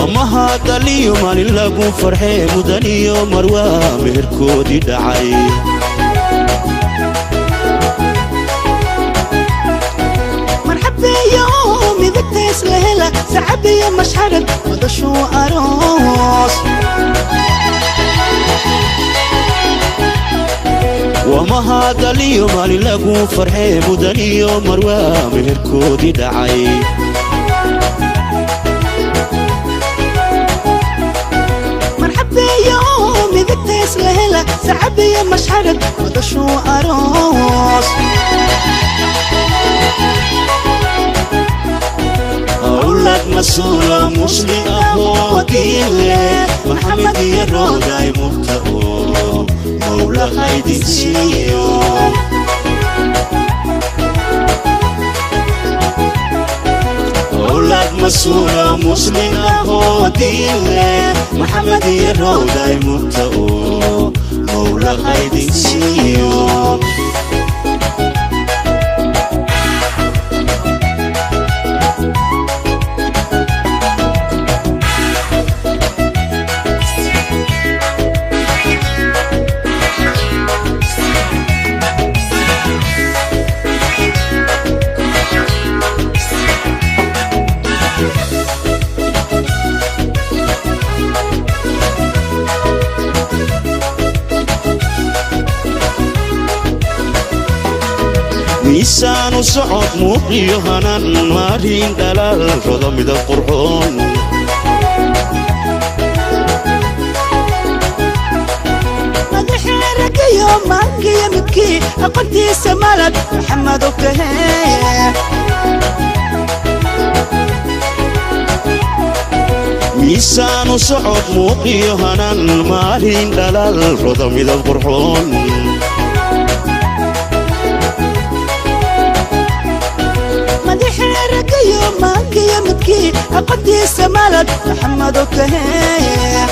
Wamahadaliyo maalin lagu farxee mudaniyo marwaa meherkoodii dhacay. Marxabeeyo midagta isla hela, sacabiyo mashxarad madashuu aroos. Wamahadaliyo maalin lagu farxee mudaniyo marwaa meherkoodii dhacay. Marxabeeyo midagta isla hela, sacabiyo mashxarad madashuu aroos. Awlad masuulo muslim ahoo diin leh, Maxamed iyo Rooday murta oo Mawla haydin siiyo. Awlad masuulo muslim ahoo diin leh, Maxamed iyo Rooday murta oo Mawla haydin siiyo. Miisaanu socod muuqiyo hanan maariin dhalaal rodo midab qurxoon. Madaxeeragayo maangiyo midkii aqoontiisa malad Maxamedow kahee. Miisaanu socod muuqiyo hanan maariin dhalaal rodo midab qurxoon. Madaxeeragayo maangiyo midkii aqoontiisa malad Maxamedow kahee.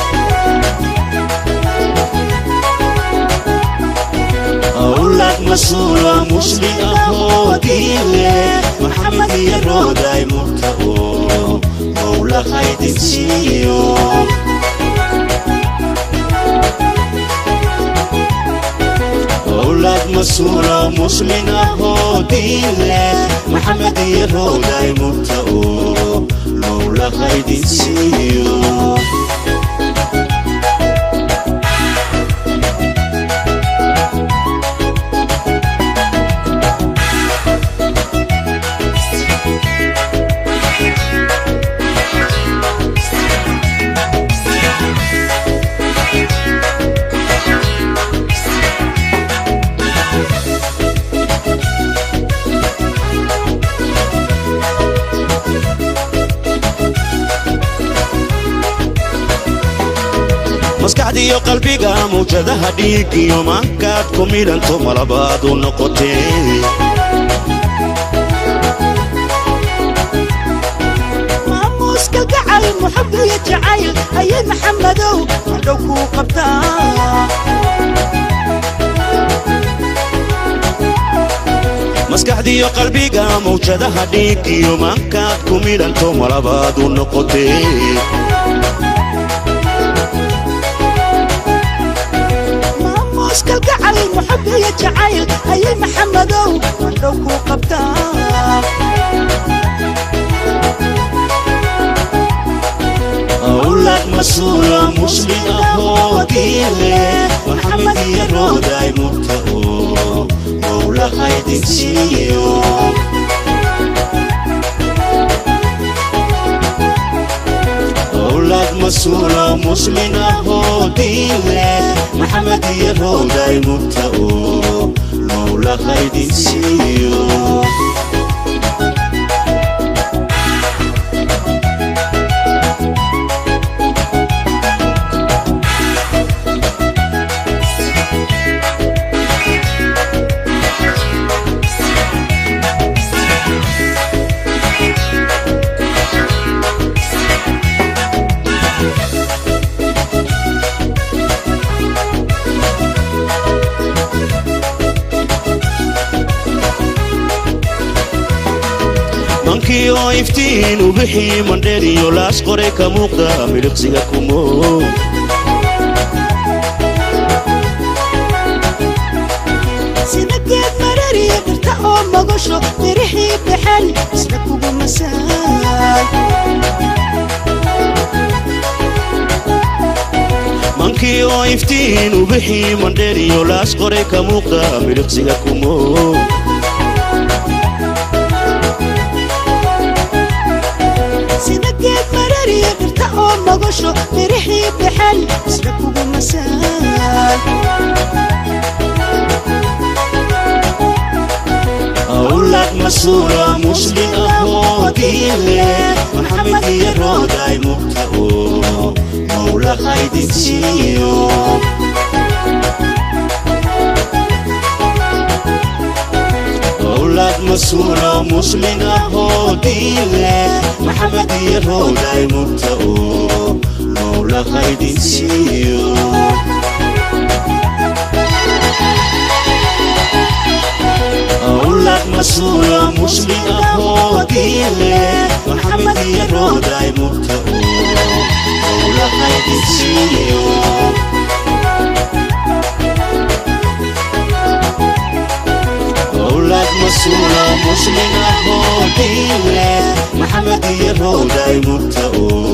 Awlad masuulo muslim ahoo diin leh, Maxamed iyo Rooday murta oo Mawla haydin siiyo. Awlad masuulo muslim ahoo diin leh, Maxamed iyo Rooday murta oo Mawla haydin siiyo. Maskaxdiiyo qalbiga mawjadaha dhiigiyo maankaad ku midhanto malabaad u noqotee. Maamuuska gacal muxub iyo jacayl ayay Maxamedow hadhow kuu qabtaa. Maskaxdiiyo qalbiga mawjadaha dhiigiyo maankaad ku midhanto malabaad u noqotee. Maamuuska gacal muxub iyo jacayl ayay Maxamedow hadhow kuu qabtaa. Awlad masuulo muslim ahoo diin leh, Maxamed iyo Rooday murta oo Mawla haydin siiyo. Awlad masuulo muslim ahoo diin leh, Maxamed iyo Rooday murta oo Mawla haydin siiyo. Iftiin ubixii Mandheeriyo Laas Qoray ka muuqda midhiqsiga kumo. Sida geed marariya dhirta oo magasho, mirihii baxan isla kugu masaan. Mankii oo iftiin ubixii Mandheeriyo Laas Qoray ka muuqda midhiqsiga kumo. Sida geed marariya dhirta oo magasho, mirihii baxan isla kugu masaan. Awlaad masuula muslim ahoo diin leh, Maxamed iyo Rooday mugta oo Mawla haydin siiyo. Awlaad masuula muslim ahoo diin leh, Maxamed iyo Rooday mugta oo Mawla haydin siiyo. Awlaad masuula muslim ahoo diin leh, Maxamed iyo Rooday mugta oo Mawla haydin siiyo. Awlaad masuula muslim ahoo diin leh, Maxamed iyo Rooday mugta oo